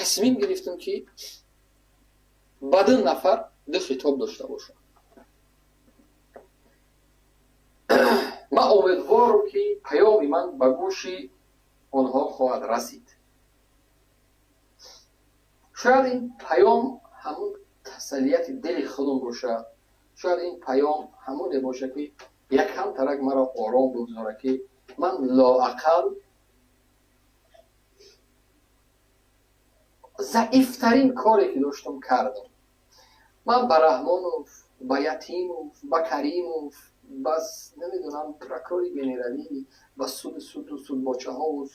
Тасмим гирифтам, ки ба ду нафар ду хитоб дошта бошам. Ман умедворам, ки паёми ман ба гӯши онҳо хоҳад расид. Шояд ин паём ҳамун тасаллияти дили худум бошад, шояд ин паём ҳамоне бошад, ки якам тарак маро ором бигузорад, ки ман лоақал заифтарин коре ки доштам, кардам. Ман ба Раҳмонов, ба Ятимов, ба Каримов, бас намедонам, прокурори генералӣ, ба суди суду судбочаҳову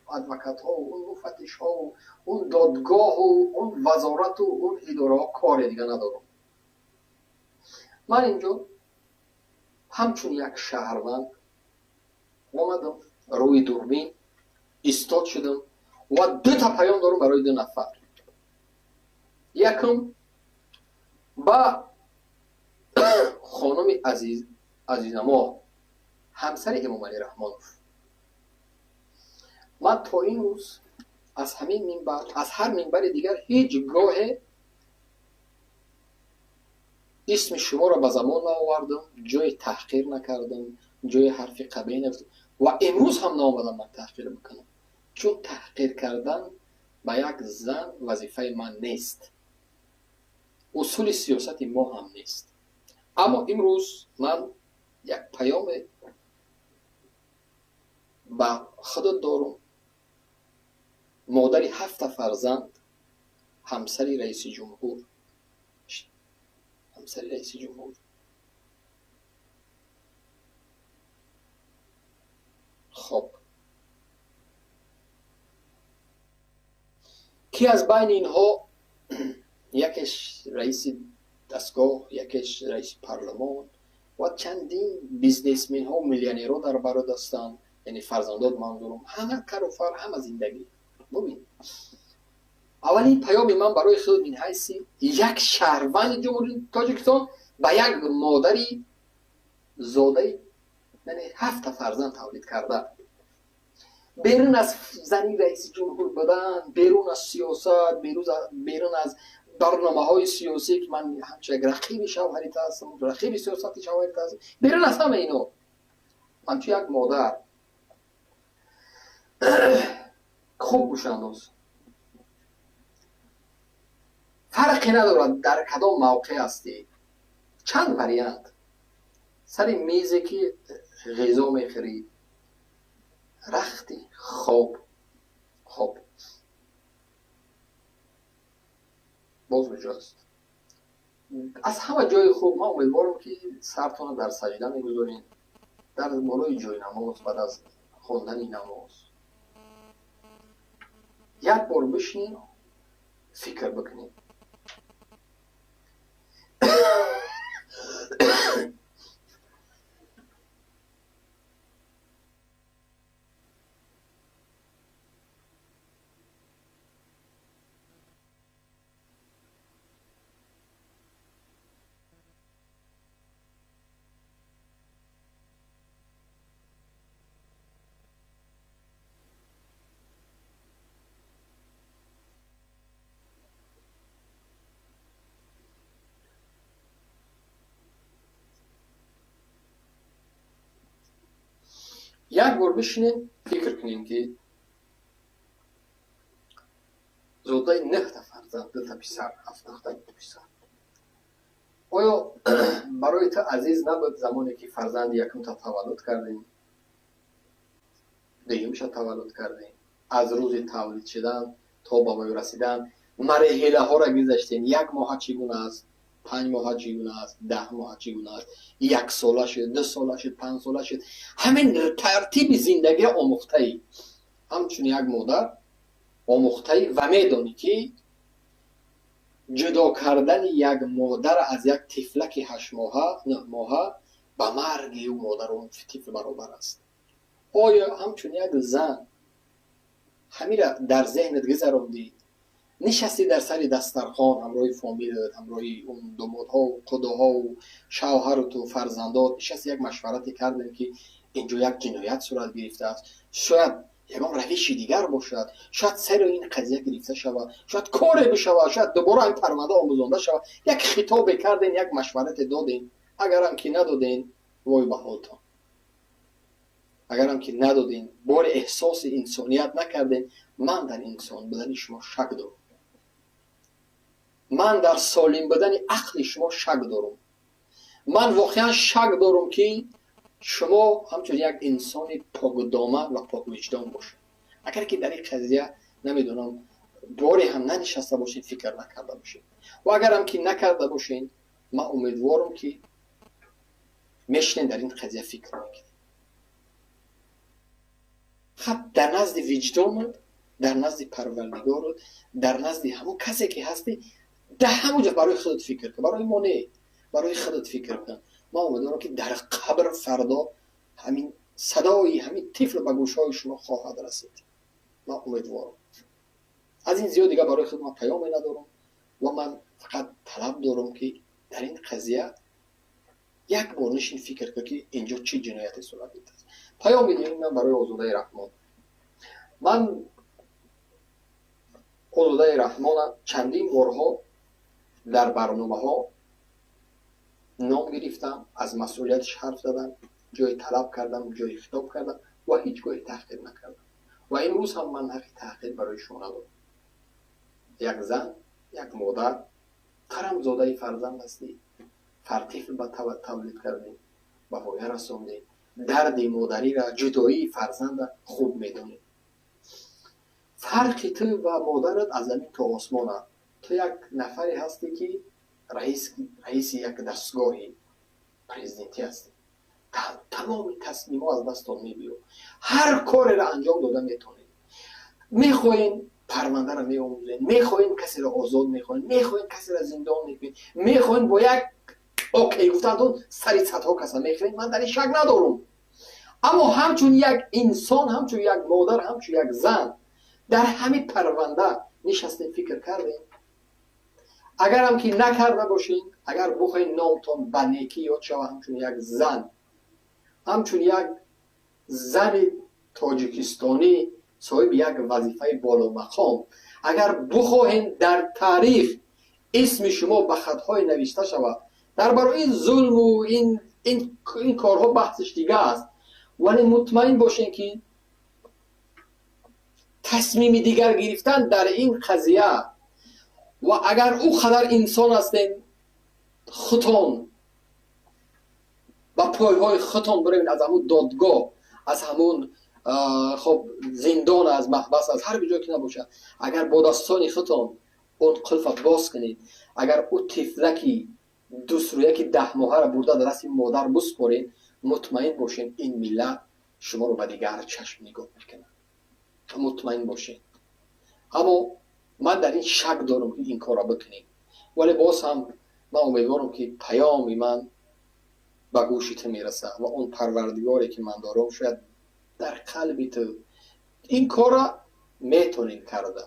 адвокатҳову он муфаттишҳову он додгоҳу он вазорату он идораҳо коре дига надорам. Ман инҷо ҳамчун як шаҳрванд омадам, рӯи дурбин истод шудам ва дута паём дорам барои ду нафар. Якум ба хонуми азизамо, ҳамсари Эмомалӣ Раҳмонов. Ман то ин рӯз аз ҳамин минбар, аз ҳар минбари дигар ҳеҷ гоҳе исми шуморо ба замон наовардам, ҷои таҳқир накардам, ҷои ҳарфи қабеҳ нагуфтам ва имрӯз ҳам наомадам ман таҳқир бикунам, чун таҳқир кардан ба як зан вазифаи ман нест, усули сиёсати мо ҳам нест. Аммо имрӯз ман як паёме ба худат дорам, модари ҳафта фарзанд, ҳамсари раиси ҷумҳур, ҳамсари раиси ҷумҳур. Хоб, ки аз байни инҳо якеш раиси дастгоҳ, якеш раиси парлумон ва чандин бизнесменҳо, миллионерҳо дар барот ҳастанд, яъне фарзандот манзурум, ҳама кару фар, ҳама зиндагӣ. Бубин, аввалин паёми ман барои худ мин ҳайси як шаҳрванди Ҷумҳурии Тоҷикистон ба як модари зодаи, яъне ҳафта фарзанд тавлид карда, берун аз зани раиси ҷумҳур будан, берун аз сиёсат, берун аз барномаҳои сиёсӣ, ки ман ҳамчун як рақиби шавҳарита ҳастам, рақиби сиёсати шавҳарита ҳастам, берун аз ҳама ино, ҳамчун як модар, хуб гӯшандоз, фарқе надорад дар кадом мавқеъ ҳастӣ. Чанд вариант: сари мезе ки ғизо мехӯрӣ, рахти хоб, хоб боз куҷоаст? Аз ҳама ҷои хуб, ман умедворам, ки сартонро дар саҷда мегузоред, дар болои ҷои намоз, баъд аз хондани намоз як бор бишинед, фикр бикунед. Як бор бишинем, фикр кунем, ки зодаи нӯҳта фарзанд, дута писар, ҳафт духтар, ду писар, оё барои ту азиз набуд замоне ки фарзанди якумта таваллуд кардем, дуюмша таваллуд кардем, аз рӯзи тавлид шудан то ба вою расидан марҳилаҳоро гузаштем? Як моҳа чӣ гуна аст, 5 моҳа чӣ гуна аст, 10 моҳа чӣ гуна аст, як сола шуд, 2 сола шуд, 5 сола шуд, ҳамин тартиби зиндагиро омӯхтаӣ, ҳамчун як модар омӯхтаӣ ва медонӣ, ки ҷудо кардани як модар аз як тифлаки 8 моҳа, 9 моҳа ба марги ӯ модару он тифл баробар аст. Оё ҳамчун як зан ҳамира дар зеҳнат гузарондӣ, нишастӣ дар сари дастархон ҳамроҳи фомилат, ҳамроҳи он домодҳову қудоҳову шавҳаруту фарзандот, нишасти, як машварате кардем, ки инҷо як ҷиноят сурат гирифтааст, шояд Ягон равиши дигар бошад, шояд сари ин қазия гирифта шавад, шояд коре бишавад, шояд дубора ин парванда омӯзонда шавад. Як хитобе кардем, як машварате додем. Агарам ки надодем, вой ба ҳолтон. Агарам ки надодем, бори эҳсоси инсоният накардем, ман дар инсон будани шумо шак дорам, ман дар солим будани ақли шумо шак дорам. Ман воқеан шак дорам, ки шумо ҳамчун як инсони покдоман ва поквиҷдон бошед. Агар ки дар ин қазия, намедонам, боре ҳам нанишаста бошед, фикр накарда бошед. Ва агарам ки накарда бошед, ман умедворам, ки мешинед, дар ин қазия фикр мекунед. Хат дар назди виҷдонат, дар назди Парвардигорат, дар назди ҳамон касе ки ҳастӣ, дар ҳамон ҷо барои худат фикр кун, барои мо не, барои худат фикр кун. Ман умедворам, ки дар қабр фардо ҳамин садои ҳамин тифл ба гӯшҳои шумо хоҳад расид. Ман умедворам. Аз ин зиёд дигар барои худ ман паёме надорам ва ман фақат талаб дорам, ки дар ин қазия як бор нишин, фикр кун, ки инҷо чӣ ҷинояте сурат гирифтааст. Паёми дуюми ман барои Озодаи Раҳмон. Ман Озодаи Раҳмона чандин борҳо дар барномаҳо ном гирифтам, аз масъулияташ ҳарф задам, ҷои талаб кардам, ҷои хитоб кардам ва ҳеҷ гоҳе таҳқир накардам. Ва имрӯз ҳам ман ҳаққи таҳқир барои шумо надорам. Як зан, як модар, тарамзодаи фарзанд ҳастӣ, тифл ба тавлид кардем, ба воя расондем, дарди модарира, ҷудоии фарзанда хуб медонӣ. Фарқи ту ва модарат аз замин то осмон аст. Ту як нафаре ҳастӣ, ки раиси як дастгоҳи президентӣ ҳастӣ. Тамоми тасмимҳо аз дастон мебиёд, ҳар кореро анҷом дода метавонед. Мехоҳем, парвандаро меомӯзем, мехоҳем, касеро озод мехоҳем, мехоҳем, касеро зиндон мекунем, мехоҳем, бо як окей гуфтантон сари садҳо каса мехӯрем. Ман дар ин шак надорам. Аммо ҳамчун як инсон, ҳамчун як модар, ҳамчун як зан дар ҳамин парванда нишастем, фикр кардем? Агарам ки накарда бошед, агар бухоҳед номтон ба некӣ ёд шавад, ҳамчун як зан, ҳамчун як зани тоҷикистонӣ, соҳиби як вазифаи боломақом, агар бухоҳем дар таърих исми шумо ба хатҳое навишта шавад, дар барои ин зулму ин корҳо баҳсиш дига аст, вале мутмаин бошем, ки тасмими дигар гирифтан дар ин қазия ва агар ӯ қадар инсон ҳастем, худтон ба пойҳои худтон биравед, аз ҳамун додгоҳ, аз ҳамун, хоб, зиндон, аз маҳбас, аз ҳар ҷое ки набошад, агар бо дастони худтон он қулфа боз кунед, агар ӯ тифлаки дусрӯяки 10 моҳаро бурда дар дасти модар биспоред, мутмаин бошед, ин миллат шуморо ба дигар чашм нигоҳ мекунад. Мутмаин бошед. Аммо ман дар ин шак дорам, ки ин корро бикунем. Вале боз ҳам ман умедворам, ки паёми ман ба гӯши ту мерасад ва он Парвардигоре ки ман дорам, шояд дар қалби ту ин корро метонем карда.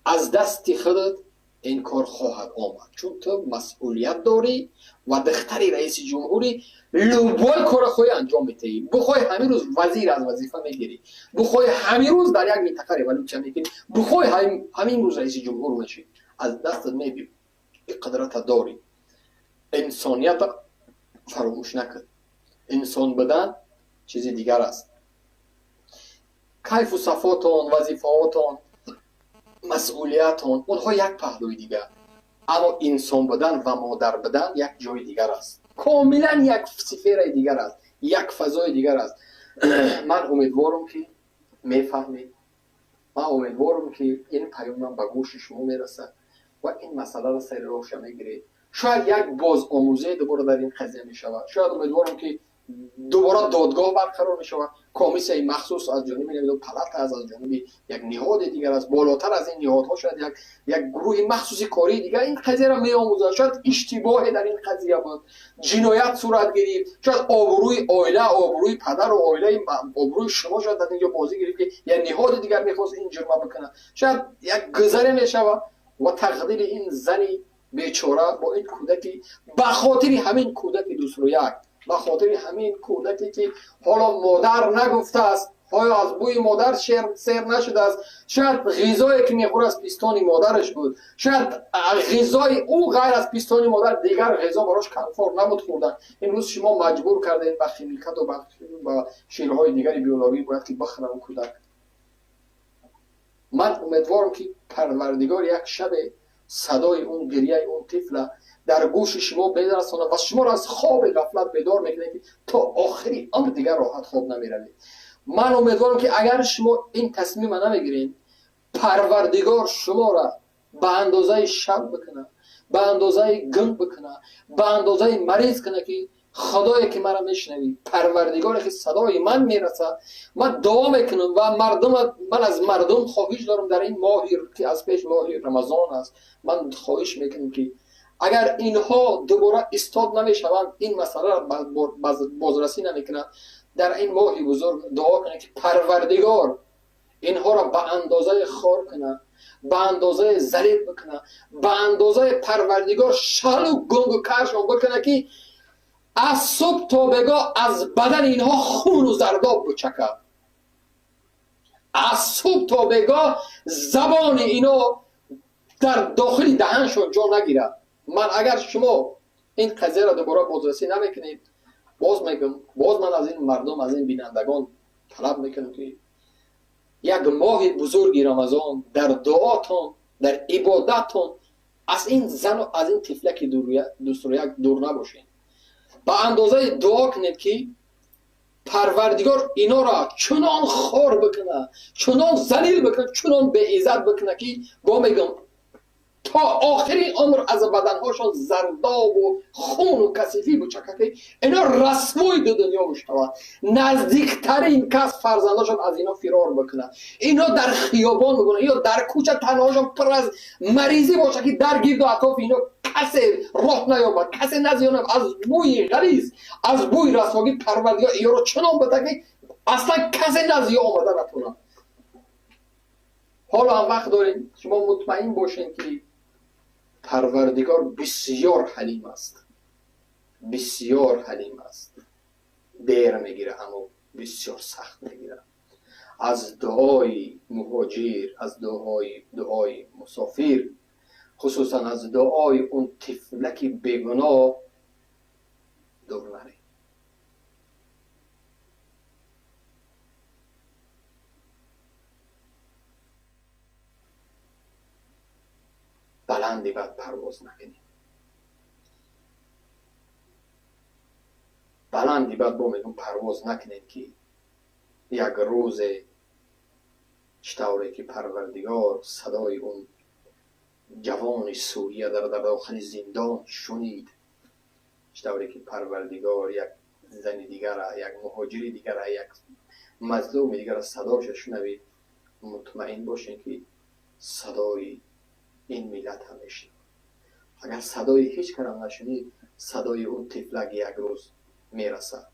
Аз дасти худат ин кор хоҳад омад, чун ту масъулият дорӣ ва духтари раиси ҷумҳурӣ. Любой корро хоҳӣ анҷом метаҳӣ. Бухоҳӣ, ҳамин рӯз вазир аз вазифа мегирӣ, бухоҳӣ, ҳамин рӯз дар як минтақа революсия мекунӣ, бухоҳӣ, ҳамин рӯз раиси ҷумҳур мешӣ. Аз дастат мебиёд, қудрата дорӣ. Инсонията фаромӯш накун. Инсон будан чизи дигар аст. Кайфу сафотон, вазифаотон, масъулиятон, онҳо як паҳлӯи дигар, аммо инсон будан ва модар будан як ҷои дигар аст, комилан як сфераи дигар аст, як фазои дигар аст. Ман умедворам, ки мефаҳмед. Ман умедворам, ки ин паёмам ба гӯши шумо мерасад ва ин масъаларо сари роҳша мегиред. Шояд як бозомӯзие дубора дар ин қазия мешавад. Шояд, умедворам, ки дубора додгоҳ барқарор мешавад, комиссияи махсус аз ҷониби, намедонам, палата аст, аз ҷониби як ниҳоди дигар аст, болотар аз ин ниҳодҳо, шояд як гурӯҳи махсуси кории дигар ин қазияро меомӯзад. Шояд иштибоҳе дар ин қазия буд, ҷиноят сурат гирифт. Шояд обрӯи оила, обрӯи падару оилаи, обрӯи шумо шояд дар инҷо бозӣ гирифт, ки як ниҳоди дигар мехост ин ҷурма бикунад. Шояд як гузаре мешавад ва тақдири ин зани бечора бо ин кӯдаки, ба хотири ҳамин кӯдаки дусрӯяк, ба хотири ҳамин кӯдаке, ки ҳоло модар нагуфтааст. Оё аз бӯи модар сер нашудааст? Шояд ғизое ки мехӯрд аз пистони модараш буд. Шояд ғизои ӯ ғайр аз пистони модар дигар ғизо барош комфорт набуд хӯрдан. Имрӯз шумо маҷбур кардед ба химикату ба ширҳои дигари биологӣ бояд ки бихӯрад ӯ кӯдак. Ман умедворам ки Парвардигор як шабе садои он гирияи он тифла дар гӯши шумо мерасонад ва шуморо аз хоби ғафлат бедор мекунад, ки то охири умр дигар роҳат хоб намеравед. Ман умедворам ки агар шумо ин тасмима намегиред, Парвардигор шуморо ба андозаи шаб бикунад, ба андозаи гунг бикунад, ба андозаи мариз кунад, ки Худое ки маро мешунавӣ, Парвардигоре ки садои ман мерасад, ман дуо мекунам ва мардум, ман аз мардум хоҳиш дорам дар ин моҳи ки аз пеш моҳи Рамазон аст, ман хоҳиш мекунам ки агар инҳо дубора истод намешаванд, ин масъаларо бозрасӣ намекунанд, дар ин моҳи бузург дуо кунед ки Парвардигор инҳоро ба андозаи хор кунад, ба андозаи залил бикунад, ба андозаи Парвардигор шалу гунгу каршон бикунад, ки аз субҳ то бегоҳ аз бадани инҳо хуну зардоб бучакад, аз субҳ то бегоҳ забони ино дар дохили даҳаншон ҷо нагирад. Ман агар шумо ин қазияро дубора бозрасӣ намекунед, боз мегӯям, боз ман аз ин мардум, аз ин бинандагон талаб мекунам, ки як моҳи бузурги Рамазон дар дуотон, дар ибодатон аз ин зану аз ин тифлаки дусрояк дур набошед. Ба андозаи дуо кунед, ки Парвардигор инора чунон хор бикунад, чунон залил бикунад, чунон беиззат бикунад, ки бо мегӯям, то охири умр аз баданҳошон зардобу хуну касифӣ бучакад, ки ино расвои ду дунё бишавад. Наздиктарин кас фарзандошон аз ино фирор бикунад, ино дар хиёбон бикунад, ино дар кӯча танҳошон пур аз маризӣ бошад, ки дар гирду атрофи ино касе роҳ наёбад, касе назиёнад аз бӯи ғализ, аз бӯи расвогӣ. Парвардигор иёро чунон битад, ки аслан касе назди омада натонад. Ҳоло ҳам вақт дорем. Шумо мутмаин бошед, ки Парвардигор бисёр ҳалим аст, бисёр ҳалим аст. Дер мегирад, аммо бисёр сахт мегирад. Аз дуои муҳоҷир, аз дуои мусофир, хусусан аз дуои он тифлаки бегуноҳ дур наред. Баланди бад парвоз накунед, баланди бад, бо мегӯм, парвоз накунед, ки як рӯзе чӣ тавре ки Парвардигор садои он ҷавони Сурия дар дохили зиндон шунид, чӣ тавре ки Парвардигор як зани дигара, як муҳоҷири дигара, як мазлуми дигара садоша шунавид, мутмаин бошед, ки садои ин миллат ҳам мешунавад. Агар садои ҳеҷ касам нашунид, садои он тифлак як рӯз мерасад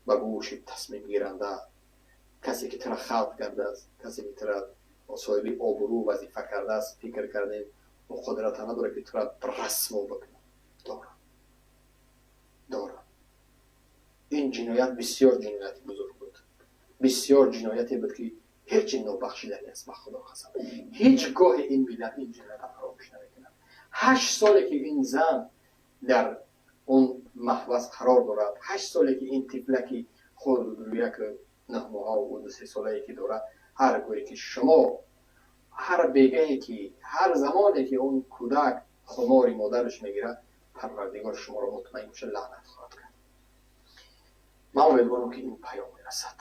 ба гӯши тасмимгиранда, касе ки тура халқ кардааст, касе ки тура соҳиби обрӯ вазифа кардааст. Фикр кардем, ӯ қудрата надорад, ки тура расво бикунад? Дорад, дорад. Ин ҷиноят бисёр ҷинояти бузург буд, бисёр ҷинояте буд, ки ҳеҷ нобахшиданӣ аст. Ба Худо қасам, ҳеҷ гоҳе ин миллат ин ҷиноята фаромӯш намекунад. 8 соле ки ин зан дар он маҳбас қарор дорад, 8 соле ки ин тифлаки худ як 9 моҳаву 2-3 солае ки дорад, ҳар гоҳе ки шумо, ҳар бегае ки, ҳар замоне ки он кӯдак хумори модараш мегирад, Парвардигор шуморо, мутмаин боша, лаънат хоҳад кард. Ман умедворам, ки ин паём мерасад.